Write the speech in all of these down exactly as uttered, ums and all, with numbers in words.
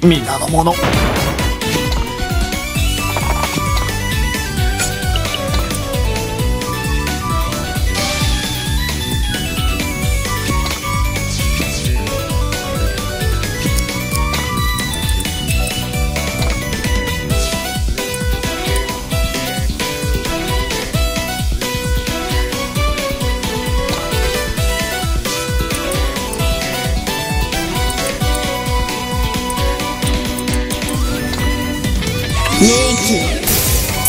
皆の者。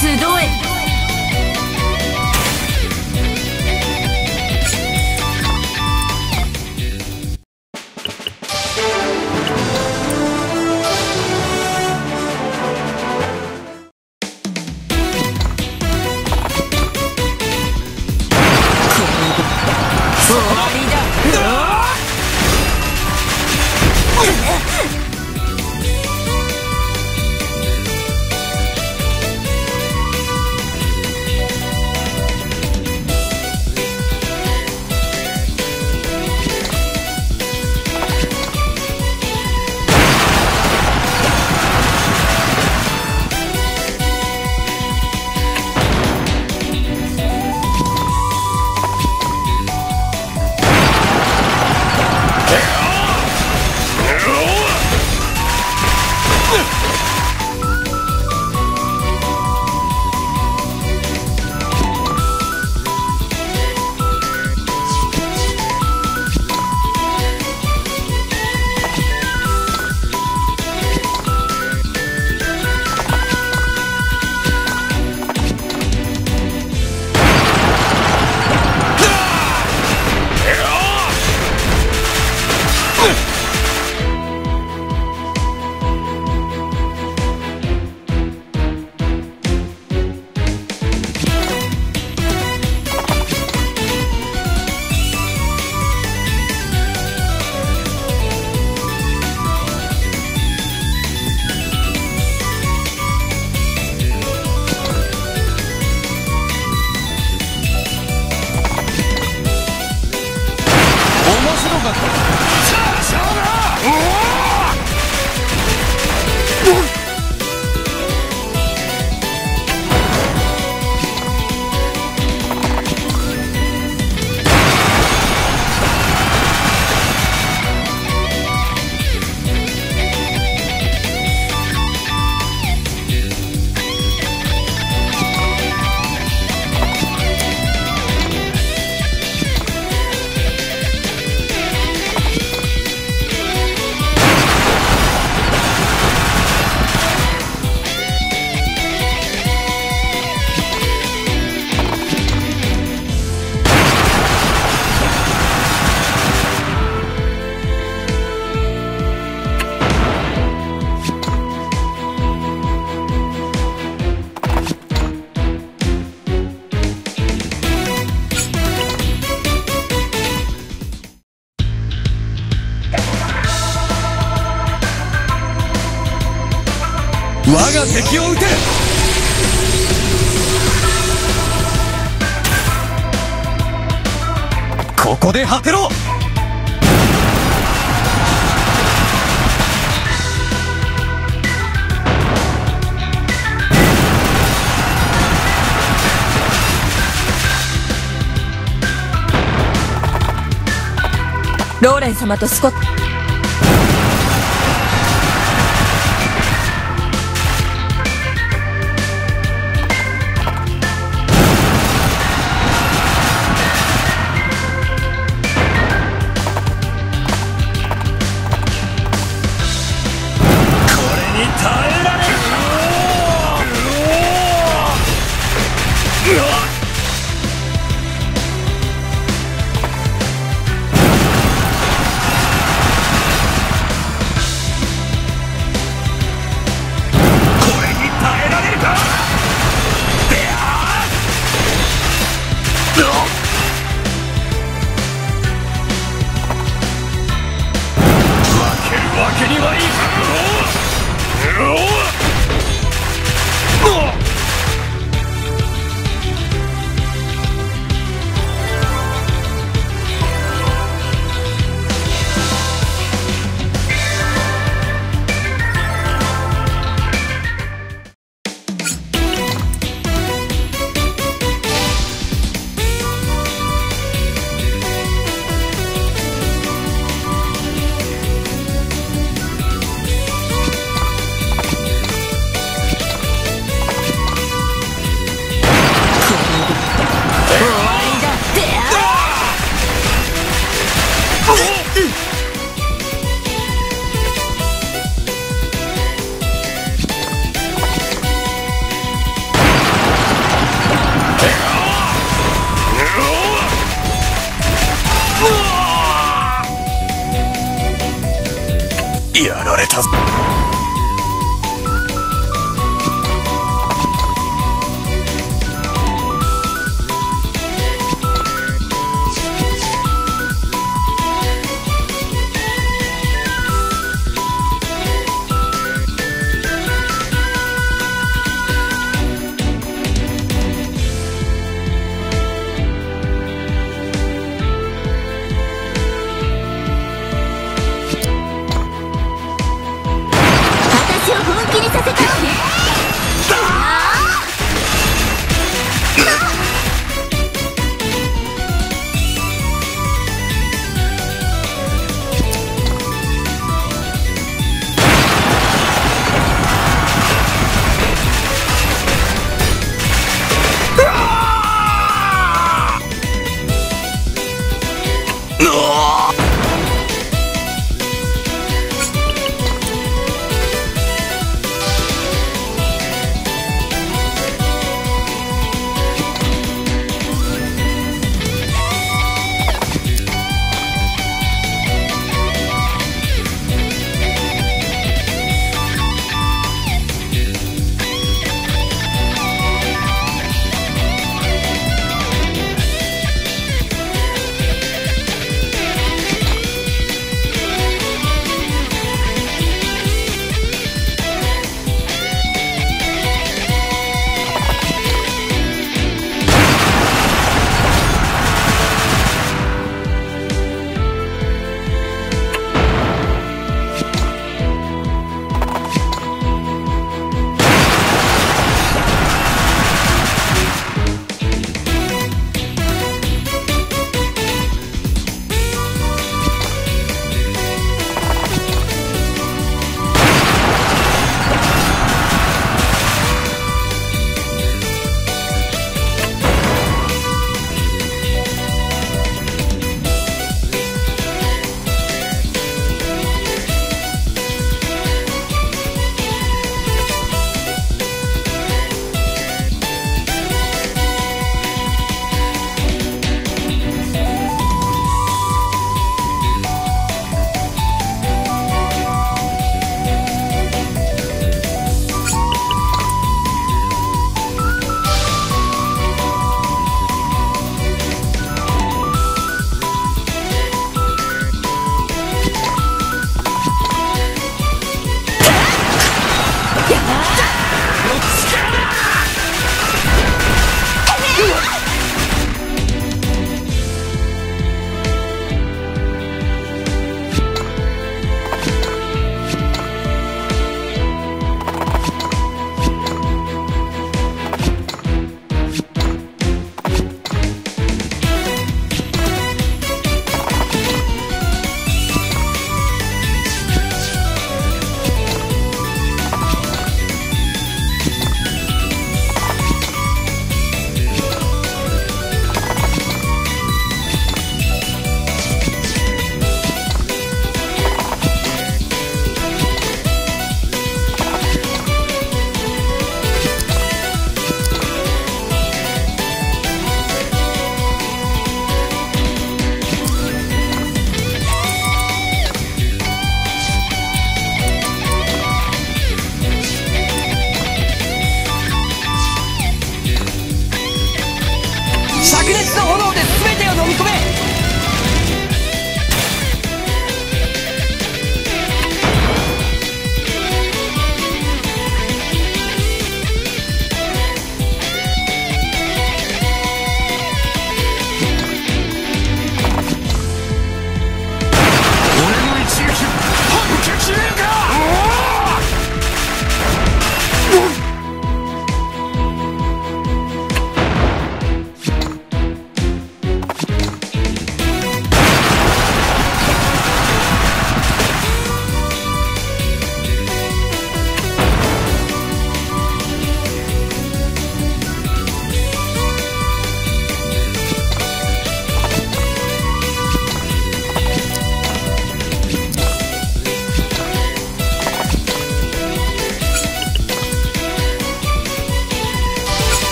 集え。 面白かった。我が敵を討て。ここで果てろ。 ローレン様とスコット。 これに耐えられるか。うわっ！ これに耐えられるか。であー！負けるわけにはいかん。やられた。 私を本気にさせたわね。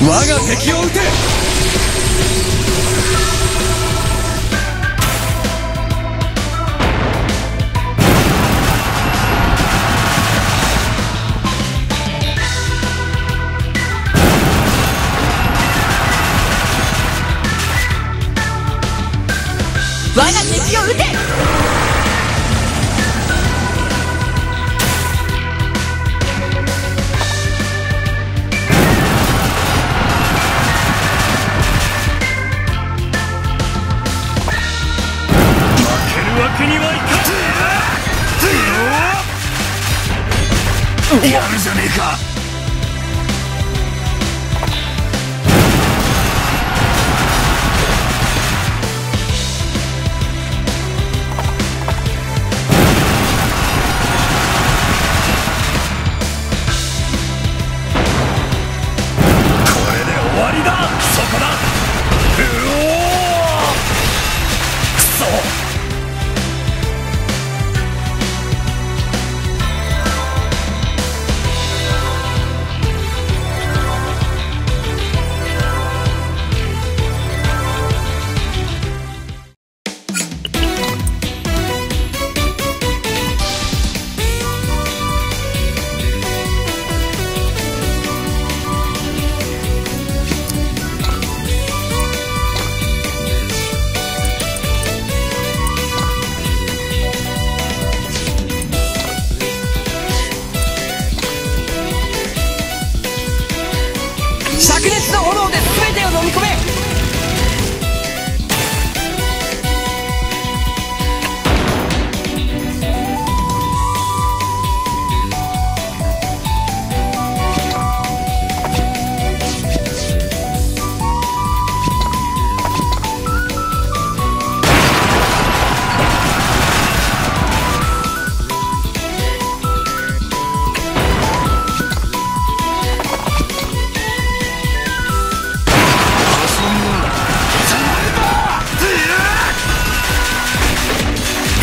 我が敵を討て。我が敵を討て。負けるわけにはいかん。やるじゃねえか。これで終わりだ。そこだ。うおー、くそ。灼熱の炎で全てを飲み込め。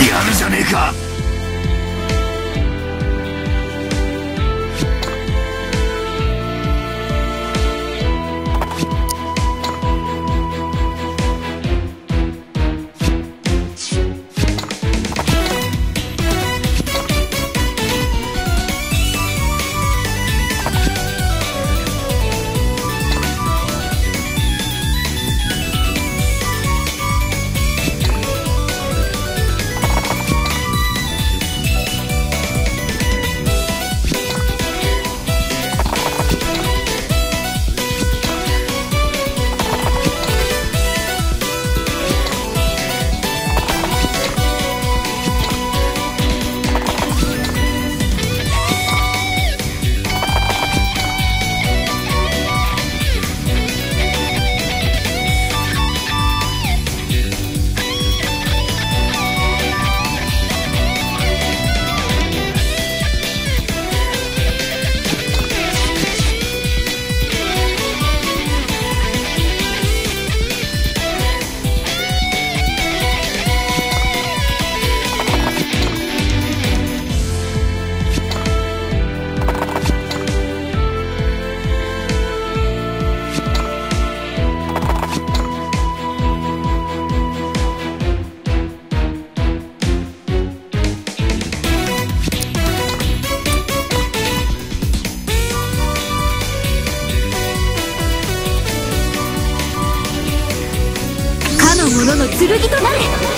やるじゃねえか。かの者の剣となれ。